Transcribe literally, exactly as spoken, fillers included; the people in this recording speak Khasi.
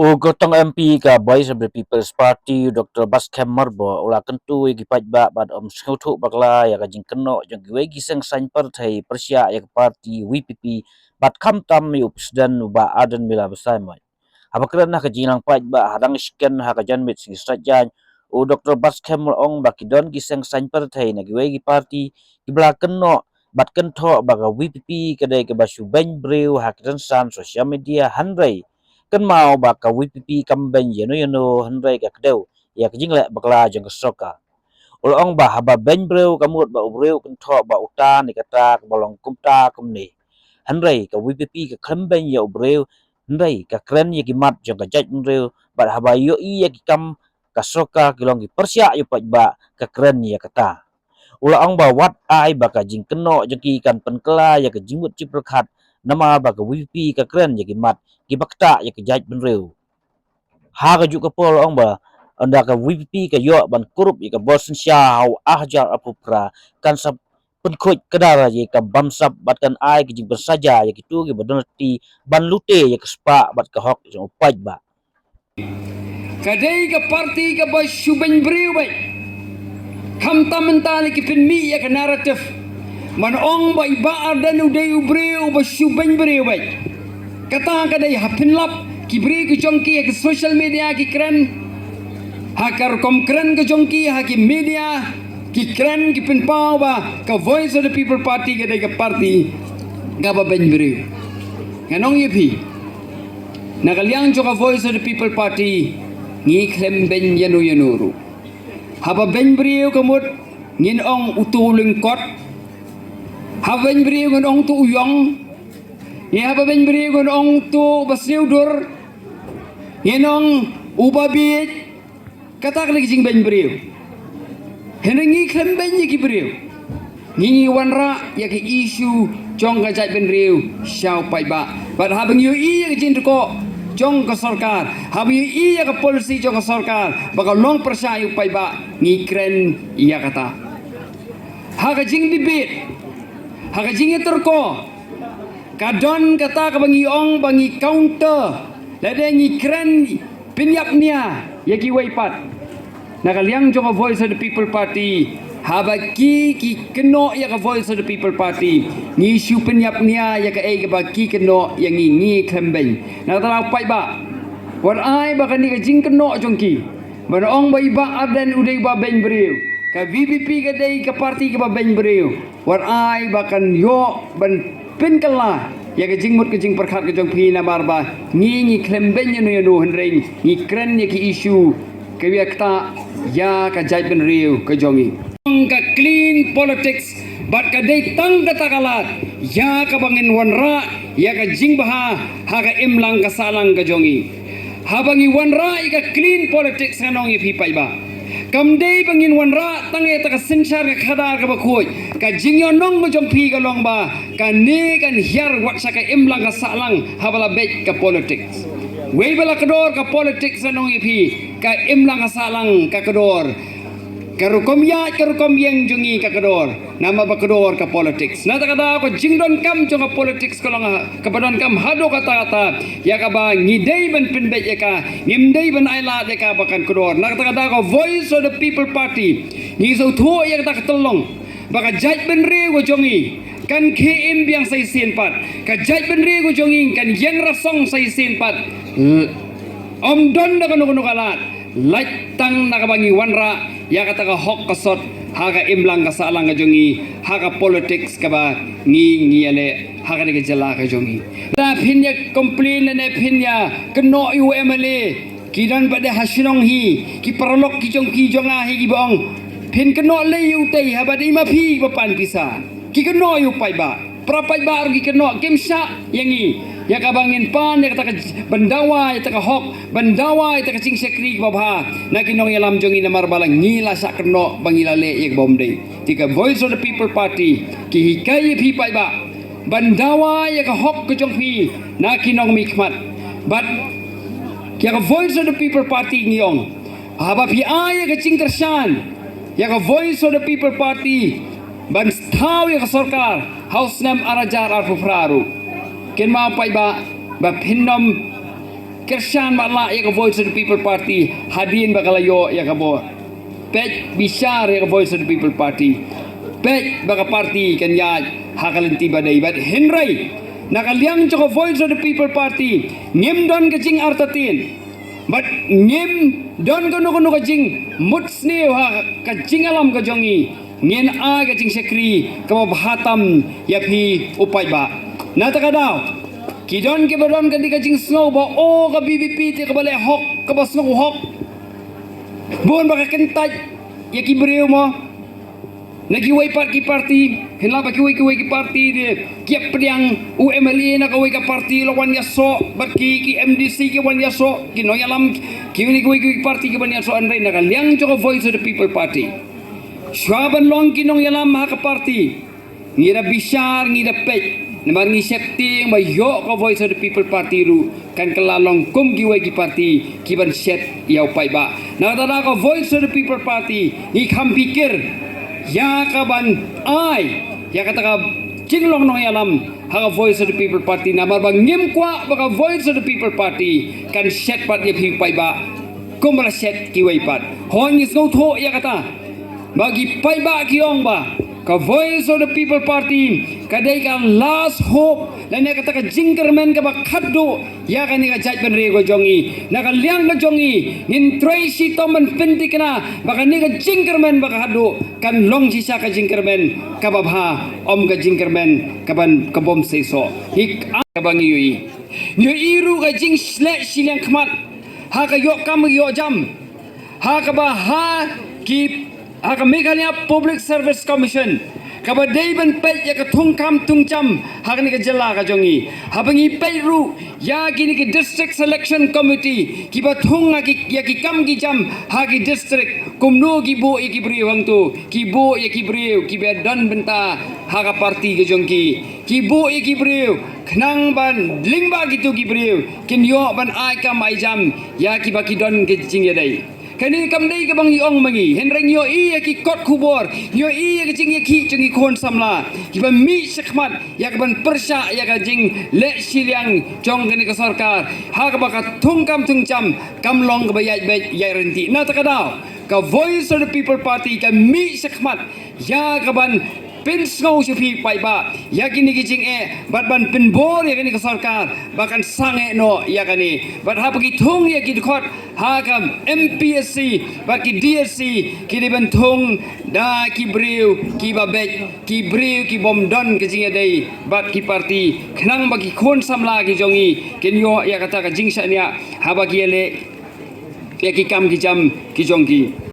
U kyrtong M P ka Voice of the People's Party, Doctor Batskhem Myrboh, u la kyntu ïa ki paidbah bad ym sngewthuh bakla ïa ka jingkynnoh jong kiwei ki seng saiñ pyrthei pyrshah ïa ka party V P P bad khamtam ïa u president u Bah Ardent Miller Basaiawmoit. Haba kren ha ka jingïalang paidbah hadang shken ha ka janmiet sngi Saitjaiñ, u Doctor Batskhem u la ong ba ki don ki seng saiñ pyrthei na kiwei ki party kiba la kynnoh bad kynthoh ba ka V P P ka dei kaba shu beiñ briew ha ki rynsan social media, hynrei kynmaw ba ka V P P kam beiñ ïano ïano hynrei ka kdew ïa ka jingleh bakla jong ka sorkar. U la ong ba haba beiñ briew ka mut ba u briew kynthoh ba uta ne kata kaba long kumta kumne. Hynrei ka V P P ka khlem beiñ ïa u briew, hynrei ka kren ïa ki mat jong ka jaitbynriew, bad haba ïohi ïa ki kam ka sorkar ki long ki pyrshah ïa u paidbah, ka kren ïa kata. U la ong ba wat ai ba ka jingkynnoh jong ki kan pynkylla ïa ka jingmut jingpyrkhat, namar ba ka V P P ka kren ïa ki mat kiba ktah ïa ka jaitbynriew. Ha kajuh ka por u la ong ba ynda ka V P P ka ïoh ban kurup ïa ka bor synshar ha u ar hajar arphew phra, kan sa pynkhuid kdar ïa ka bamsap bad kan ai ka jingpynsaja ïa kito kiba don lynti ban lute ïa ka spah bad ka hok jong u paidbah. Ka dei ka party kaba shu beiñ briew beit. Khamtam mynta lei ki pynmih ïa ka narrative ban ong ba i Bah Ardent u dei u briew uba shu beiñ briew beit. Kata ka dei ha pynlap ki briew ki jong ki ha ki social media ki kren. Ha ka rukom kren ka jong ki ha ki media ki kren ki pynpaw ba ka Voice of the People Party ka dei ka party kaba beiñ briew. Ngan ong ïa phi, na ka liang jong ka Voice of the People Party ngi khlem beiñ ïano ïano ruh. Haba beiñ briew ka mut ngin ong uto u lyngkot. Haba beiñ briew ngin ong uto u ïong. Ngi haba beiñ briew ngin ong uto uba sniew dur. Ngin ong uba bieit. Kata ka dei ka jingbeiñ briew. Hynrei ngi khlem beiñ ïa ki briew. Ngi ngi wanrah ïa ka issue jong ka jaitbynriew sha u paidbah. Bad haba ngi ïohi ïa ka jingtyrkhoh jong ka sorkar, haba ngi ïohi ïa ka policy jong ka sorkar ba ka long pyrshah ïa u paidbah, ngi kren ïa kata. Ha ka jingdebate, ha ka jingïatyrkhoh, ka don kata kaba ngi ong ba ngi counter, lada ngi kren pynïap nia ïa kiwei pat. Na ka liang jong ka Voice of the People Party, haba ki ki kynnoh ïa ka Voice of the People Party, ngi shu pynïap nia ïa kaei kaba ki kynnoh ïa ngi, ngi khlem beiñ. Na kata la u paidbah, wat ai ba kane ka jingkynnoh jong ki ban ong ba i Bah Ardent u dei uba beiñ briew, ka V P P ka dei ka party kaba beiñ briew. Wat ai ba kan ïoh ban pynkylla ïa ka jingmut ka jingpyrkhat ka jong phi, namar ba ngi ngi khlem beiñ ïano ïano, hynrei ngi kren ïa ki issue kiba ktah ïa ka jaitbynriew ka jong ngi. Ka clean politics bad ka dei tang kata ka lad ïa kaba ngin wanrah ïa ka jingbha ha ka imlang ka sahlang ka jong ngi. Haba ngi wanrah ïa ka clean politics, ngan ong ïa phi paidbah, kam dei ba ngin wanrah tang ïa kata ka synshar ka khadar kaba khuid. Ka jingïohnong ka jong phi ka long ba kane kan hiar wat sha ka imlang ka sahlang haba la beit ka politics. Wei ba la kdor ka politics, ngan ong ïa phi, ka imlang ka sahlang ka kdor. Ka rukom ïaid ka rukom ïeng jong ngi ka kdor. Namar ba kdor ka politics. Na kata ka daw ka jingdonkam jong ka politics ka long kaba donkam haduh katta katta ïa kaba ngi dei ban pynbeit ïa ka, ngim dei ban ailad ïa ka ba kan kdor. Na kata ka daw ka Voice of the People Party ngi sngewthuh ïa kata ka tyllong ba ka jaitbynriew ka jong ngi kan khie im biang sa shisien pat. Ka jaitbynriew ka jong ngi kan ïeng rasong sa shisien pat. Ym don da kano kano ka lad, lait tang na kaba ngi wanrah ïa kata ka hok ka sot ha ka imlang ka sahlang ka jong ngi, ha ka politics kaba ngi ngi ïaleh ha kane ka jylla ka jong ngi. Lada phin ïa complain lane phin ïa kynnoh ïa u M L A, ki don pat de ha shnong hi, ki paralok ki jong phi jong nga hi kiba ong, phin kynnoh lei ïa utei haba dei ma phi ba pan pisa. Ki kynnoh ïa u paidbah. Para paidbah ruh ki kynnoh, kim shah ïa ngi ïa kaba ngin pan ïa kata ka j-, ban dawa ïa kata ka hok, ban dawa ïa kata ka jingshakri kaba bha na ki nongïalam jong ngi, namar ba la ngi la shah kynnoh ba ngi la leh ïa kaba ym dei. Te ka Voice of the People Party ki hikai ïa phi paidbah ban dawa ïa ka hok ka jong phi na ki nongmihkhmat. Bad ïa ka Voice of the People Party ngi ong, haba phi ai ïa ka jingkyrshan ïa ka Voice of the People Party ban thaw ïa ka sorkar ha u snem ar hajar arphew phra ruh, kynmaw paidbah ba phin ym Kyrshan ba lah ïa ka Voice of the People Party hadien ba ka la ïoh ïa ka bor. Peit bishar ïa ka Voice of the People Party. Peit ba ka party kan ïaid ha ka lynti ba dei bad hynrei na ka liang jong ka Voice of the People Party ngim don ka jingartatien bad ngim don kano kano ka jingmutsniew ha ka jingïalam ka jong ngi. Ngin ai ka jingshakri kaba bha tam ïa phi u paidbah. Na kata ka daw ki don kiba don ka dei ka jingsngew ba o ka B B P te kaba leh hok kaba sngew hok. Bun ba ka kyntait ïa ki briew mo na kiwei pat ki party. Hynrei ba kiwei kiwei ki party de ki ïa pdiang u M L A na kawei ka party la wan ïasoh bad ki ki M D C ki wan ïasoh ki nongïalam ki wan kiwei kiwei ki party ki wan ïasoh. Hynrei na ka liang jong ka Voice of the People Party shuwa ban long ki nongïalam ha ka party ngi da bishar ngi da peit namar ngi sheptieng ba ïoh ka Voice of the People Party ruh kan kylla long kum kiwei ki party ki ban shet ïa u paidbah. Na kata da ka Voice of the People Party ngi kham pyrkhat ïa ka ban ai ïa kata ka jinglong nongïalam ha ka Voice of the People Party namar ba ngim kwah ba ka Voice of the People Party kan shet pat ïa phi u paidbah kum ba la shet kiwei pat. Hooid ngi sngewthuh ïa kata ba ki paidbah ki ong ba ka Voice of the People Party ka dei ka last hope lane kata ka jingkyrmen kaba khatduh ïa kane ka jaitbynriew ka jong ngi. Na ka liang ka jong ngi ngin trei shitom ban pynthikna ba kane ka jingkyrmen ba khatduh kan long shisha ka jingkyrmen kaba bha, ym ka jingkyrmen kaban ka bym seisoh. Hi kaba ngi ïohi ngi ïohi ruh ka jingshleh shiliang khmat ha ka ïoh kam ïoh jam ha kaba ha ki ha ka Meghalaya Public Service Commission kaba dei ban peit ïa ka thungkam thungjam ha kane ka jylla ka jong ngi. Haba ngi peit ruh ïa kine ki District Selection Committee kiba thung ha ki ïa ki kam ki jam ha ki district kumno ki buh ïa ki briew hangto ki buh ïa ki briew kiba don bynta ha ka party ka jong ki ki buh ïa ki briew khnang ban lyngba kito ki briew kin ïoh ban ai kam ai jam ïa kiba ki don ka jingïadei. Kane kam dei kaba ngi ong ma ngi hynrei ngi ïohi ïa ki kot khubor ngi ïohi ïa ka jingïakhih jong ki khun samla kiba mih shakhmat ïa ka ban pyrshah ïa ka jingleh shiliang jong kane ka sorkar ha kaba ka thungkam thungjam kam long kaba ïaid beit ïaid ryntih. Na kata ka daw ka Voice of the People Party ka mih shakhmat ïa ka ban pynsngew sha phi paidbah ïa kine ki jingeh bad ban pynbor ïa kane ka sorkar ba kan sangeh noh ïa kane. Bad haba ki thung ïa ki dkhot ha ka M P S C bad ki D S C ki dei ban thung da ki briew kiba beit ki briew ki bym don ka jingïadei bad ki party khnang ba ki khun samla ki jong ngi kin ïoh ïa kata ka jingshaniah haba ki ïaleh ïa ki kam ki jam ki jong ki.